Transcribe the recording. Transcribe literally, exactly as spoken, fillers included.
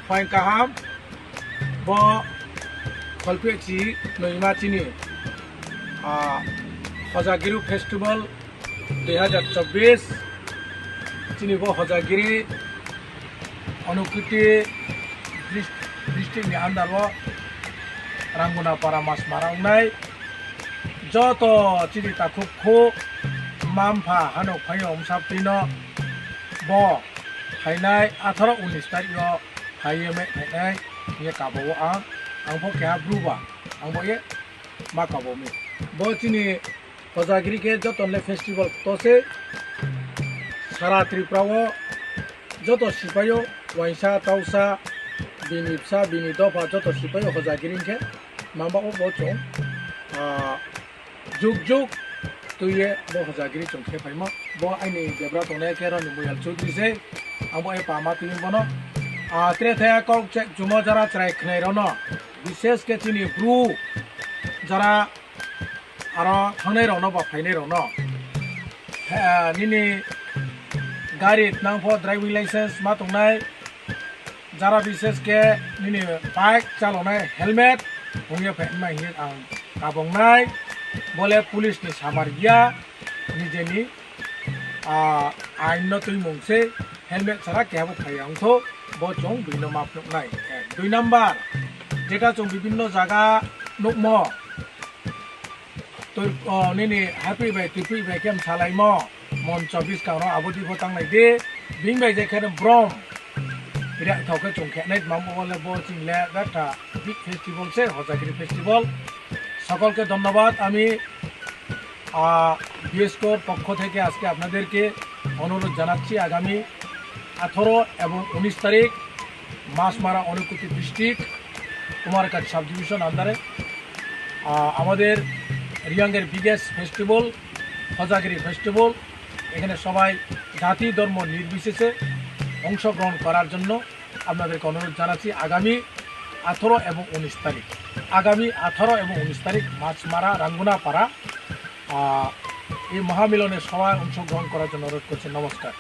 Phain kaham, bo kholphe chi noima chini, ah, Hojagiri Festival dui hajar chobbish, chini bo Hojagiri Unakoti dis-, district ni under o Ranguna Para Masmara wngnai. Joto chini takhuk khu mampha hanok phaio wngsa twi no bo phainai atharo unis tarik o phaiye me phainai ye kabo o ang, ang pho keha bru ba, ang bo ye ma kabo mi. Bo chini Hojagiri khe joto le festival to se sara Tripura o joto sipaio waisa tausa bini bsa bini dopha joto sipaio Hojagiri khe mamba o bo chwng, ah, juk juk twiye bo Hojagiri chwng khe phaima. Bo aini debra tongnai khe Roni Moyal Chudri se, abo e pama twi bono. Ah, tre thaya kok chek chumo jara chwrai khwnai rono, bishes khe chini bru jara aro thangnai rono ba phainai rono, eh, nini gari tnang pho driving license ma tongnai, jara bishes khe nini bike chalonai helmet hongya phaima hinwi ang kabongnai. Bole police ni samar ya, nijeni, ah, ain no twi mung se, helmet sara keha bo phaiya wngkho, bo chwng bini no map nuknai. Ek, dui number, jeta chwng bibinno jaga nukmo, twi, o, nini hapri bai twipri bai khe salaimo, moncho bwskango abo twi bo tanglai di, bini bai je khe brom, ria thok khe chwng khe nai tmam bo le bo chwng le betha big festival se, Hojagiri festival. সকলকে ধন্যবাদ। আমি, আহ, বিএসকোর পক্ষ থেকে আজকে আপনাদেরকে অনুরোধ জানাচ্ছি, আগামী আঠারো এবং উনিশ তারিখ মাছমারা ঊনকোটি ডিস্ট্রিক্ট কুমারঘাট সাব ডিভিশন আন্ডারে, আহ, আমাদের রিয়াংয়ের বিগেস্ট ফেস্টিভ্যাল হজাগিরি ফেস্টিভ্যাল, এখানে সবাই জাতি ধর্ম নির্বিশেষে অংশগ্রহণ করার জন্য আপনাদেরকে অনুরোধ জানাচ্ছি। আগামী আঠারো এবং উনিশ তারিখ, আগামী আঠারো এবং উনিশ তারিখ মাছমারা রাঙ্গুনাপাড়া, আহ, এই মহামিলনে সবাই অংশগ্রহণ করার জন্য অনুরোধ করছি। নমস্কার।